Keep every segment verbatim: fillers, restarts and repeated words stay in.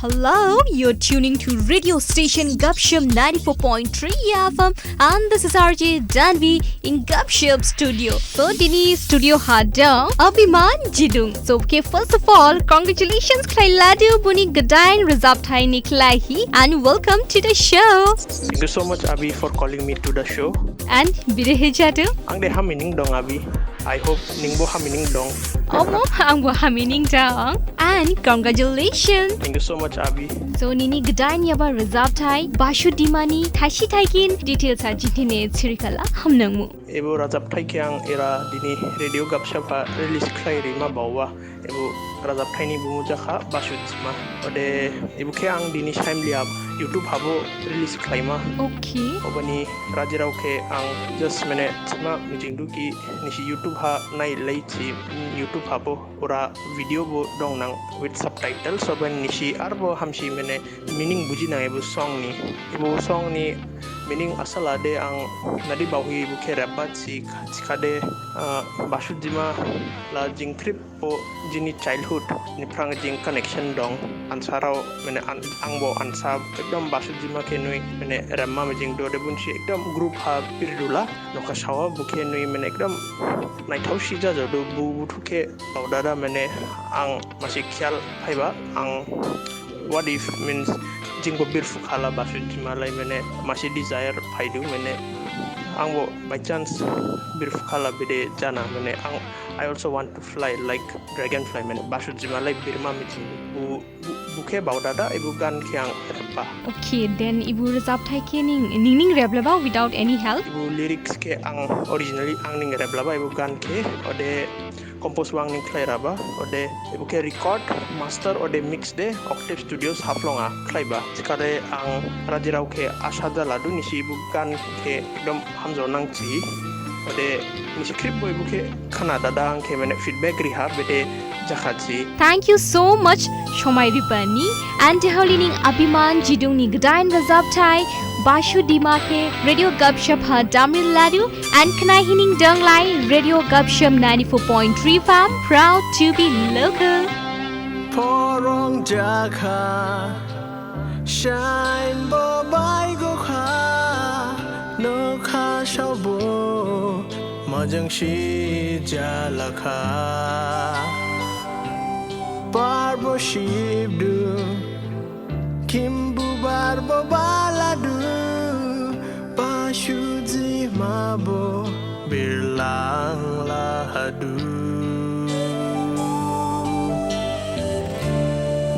Hello, you're tuning to radio station Gupshup ninety-four point three F M, and this is R J Danvi in Gupshup studio. So, dini studio ha dong Abhiman Jidung. So, okay, first of all, congratulations khlailadu buni gdain rajabthai ni khlaihi, and welcome to the show. Thank you so much, Abhi, for calling me to the show. And bede he jadu? Ang de hamining dong, Abhi. I hope ningbo hamining dong. Omo, angbo hamining dong. And congratulations. Thank you so much, Abhi. So, nini gdain yaba rajabthai Basudima ni thaisi thaigin details ha jithine sirikhala hamnangmu. Ebo rajabthai khe ang era dini radio Gupshup ha release khlai rima baoba. Ebo rajabthai ni bumu jakha Basudima. Ode ebo khe ang dini saimli ha YouTube habo release khlaima. Okay. Obani rajirao khe ang just mane thima mijingdu ki nisi YouTube ha nailai si, YouTube habo ora video bo dong nang with subtitles. Obani nisi arbo hamsi mane meaning buji nang ebo song ni. Ebo song ni meaning asal ha de ang nadi baohi ebo khe rebba si, thikhade, ah, Basudima la jing khrip bo jini childhood niphrang jing connection dong. Ansarao mane an-, angbo ansa ekdom Basudima khe nui mane remma mijingdu, ode bonsi ekdom group ha birdula nokhasao ha bo khe nui mane ekdom naithaosi jajaodu, bo buthu khe baodada mane ang masi khiyal phaiba ang what if means jingbo birphukhala Basudima lai mane masi desire phaidu mane angbo by chance birphukhala bede jana mane ang I also want to fly like dragonfly mane Basudima lai birma mijing bo, bo, bo khe baodada ebo gan khe ang rebba. Okay, then ebo rajabthai khe ning, ning ning reblaba without any help? Ebo lyrics khe ang originally ang ning reblaba ebo gan khe, ode compose bo ang ning khlairaba, ode ebo khe record, master, ode mix de Octave Studios Haflong ha khlaiba. Thikhade ang rajirao khe asa jaladu nisi ebo gan khe ekdom hamjaonang si. Ode nisi khrip bo ebo khe khnadada ang khe mane feedback riha bede jakha si. Thank you so much, somai ribani. And dehaoli ning Abhiman Jidung ni gdain rajabthai Basudima khe Radio Gupshup ha damri ladu, and khnaihi ning donglai Radio Gupshup ninety-four point three F M, proud to be local. Phorong jakha, sain bo baigokha, nokhasao bo majangsi jalakha. Bar bo sibdu, khimbu bar bo baladu, Basudima bo birlangladu.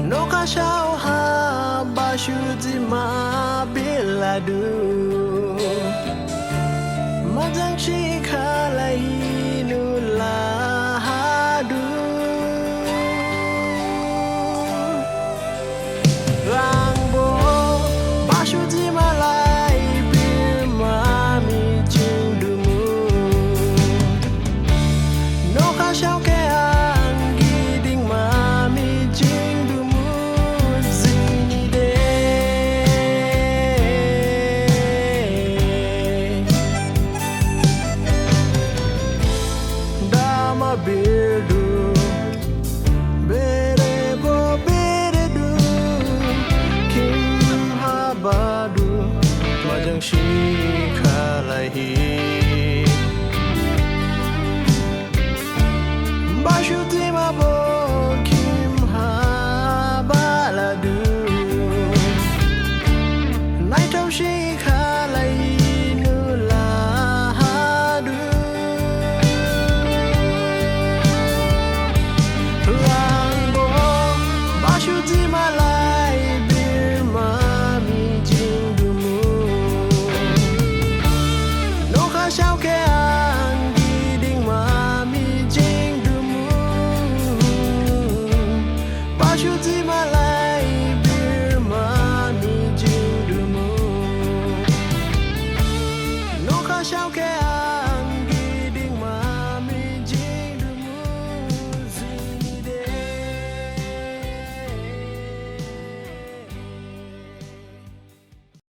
Nokhasao ha Basudima birladu, majangsi khlaihi nu lahadu. Rang bo Basudima lai birma mijingdumu. Nokhasao khe ang gidingma mijingdumu jini de. Dama birdu, bere bo beredu, khim ha badu, majangsi khlaihi. Basudima bo khim ha baladu, naithaosi khlaihi nu lahadu. Rang bo Basudima lai birma mijingdumu. Nokhasao khe ang gidingma mijingdumu. Basudima lai birma mijingdumu. Nokhasao khe